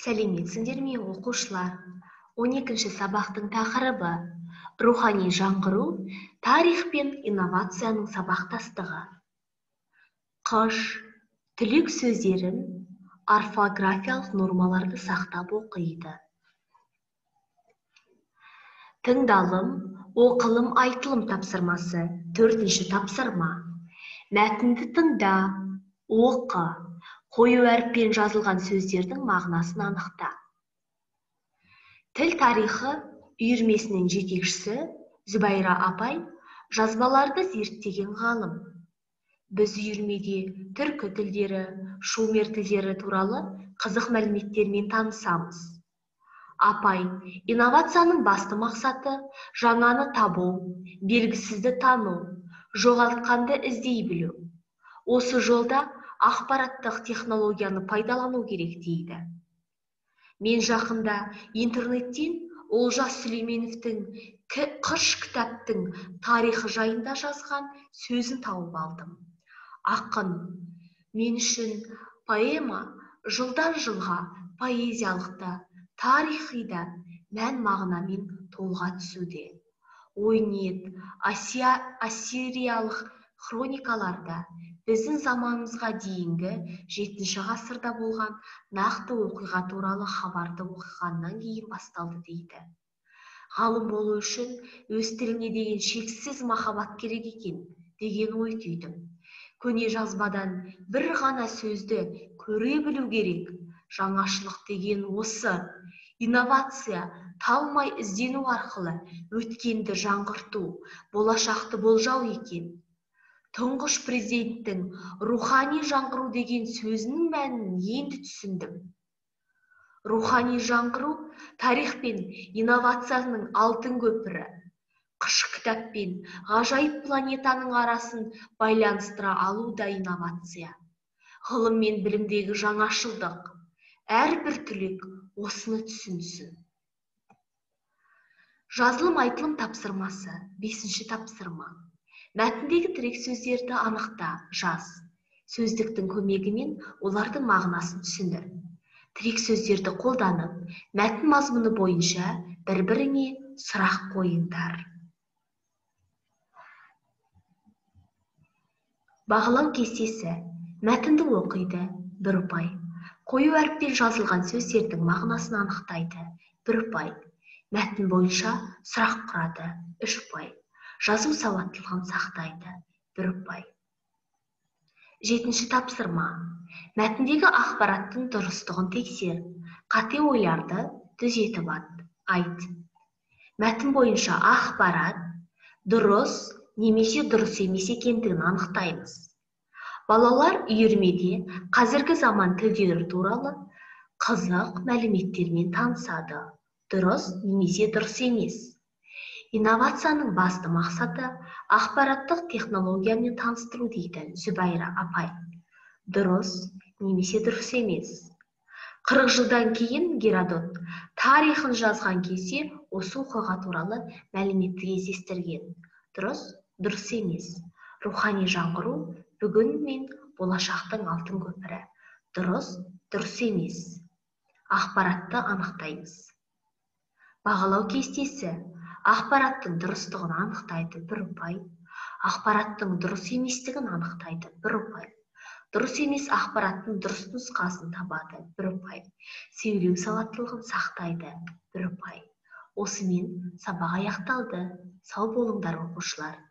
Сәлеметсіңдер ме, оқушылар? 12-ші сабақтың тақырыбы рухани жаңғыру, тарих пен инновацияның сабақтастығы. Қыш, түлек сөздерін орфографиялық нормаларды сақтап оқиды. Тыңдалым, оқылым, айтылым тапсырмасы. 4-ші тапсырма. Мәтінді тыңда, оқы. Қою әріппен жазылған сөздердің мағынасын анықта. Тіл тарихы үйірмесінің жетекшісі Зүбайра апай жазбаларды зерттеген ғалым. Біз үйірмеде түркі тілдері, шумер тілдері туралы қызық мәліметтермен танысамыз. Апай, инновацияның басты мақсаты жаңаны табу, белгісізді тану, жоғалтқанды іздей білу. Осы жолда ақпараттық технологияны пайдалану керек дейді. Мен жақында интернеттен Олжас Сүлейменовтің Қыш кітаптың тарихы жайында жазған сөзін тауып алдым. Ақын, мен үшін поэма жылдан жылға поэзиялық та, тарихи да мән мағынамен толыға түсуде. Ой-ниет ассириялық хроникаларда біздің заманымызға дейінгі 7 ғасырда болған нақты оқиға туралы хабарды оқығаннан кейін басталды дейді. Ғалым болу үшін өз тіліне деген шексіз махаббат керек екен деген ой түйдім. Көне жазбадан бір ғана сөзді көре білу керек. Жаңашылық деген осы. Инновация талмай іздену арқылы өткенді жаңғырту, болашақты болжау екен. Тұңғыш президенттің рухани жаңғыру деген сөзінің мәнін енді түсіндім. Рухани жаңғыру тарих пен инновацияның алтын көпірі. Қыш кітап пен ғажайып планетаның арасын байланыстыра алу да инновация. Ғылым мен білімдегі жаңашылдық. Әрбір түлек осыны түсінсін. Жазылым айтылым тапсырмасы, 5-ші тапсырма. Мәтіндегі тірек сөздерді анықта, жаз. Сөздіктің көмегімен олардың мағынасын түсіндір. Тірек сөздерді қолданып, мәтін мазмұны бойынша бір-біріңе сұрақ қойыңдар. Бағалау кестесі. Мәтінді оқиды, 1 ұпай. Қою әріппен жазылған сөздердің мағынасын анықтайды, 1 ұпай. Мәтін бойынша сұрақ құрады, 3 ұпай. Жазу сауаттылығын сақтайды, 1 ұпай. 7-ші тапсырма. Мәтіндегі ақпараттың дұрыстығын тексер. Қате ойларды түзетіп айт. Мәтін бойынша ақпарат дұрыс немесе дұрыс емес екендігін анықтаймыз. Балалар үйірмеде қазіргі заман тілдері туралы қызық мәліметтермен танысады. Дұрыс немесе дұрыс емес. Инновацияның басты мақсаты ақпараттық технологиямен таныстыру дейді Зүбайра апай. Дұрыс немесе дұрыс емес. 40 жылдан кейін Геродот тарихын жазған кезде осы оқиға туралы мәліметті кездестірген. Дұрыс, дұрыс емес. Рухани жаңғыру бүгін мен болашақтың алтын көпірі. Дұрыс, дұрыс емес. Ақпаратты анықтаймыз. Бағалау кестесі. Ақпараттың дұрыстығын анықтайды, 1 ұпай. Ақпараттың дұрыс еместігін анықтайды, 1 ұпай. Дұрыс емес ақпараттың дұрыс нұсқасын табады, 1 ұпай. Сөйлеу сауаттылығын сақтайды, 1 ұпай. Осымен сабақ аяқталды. Сау болыңдар, оқушылар.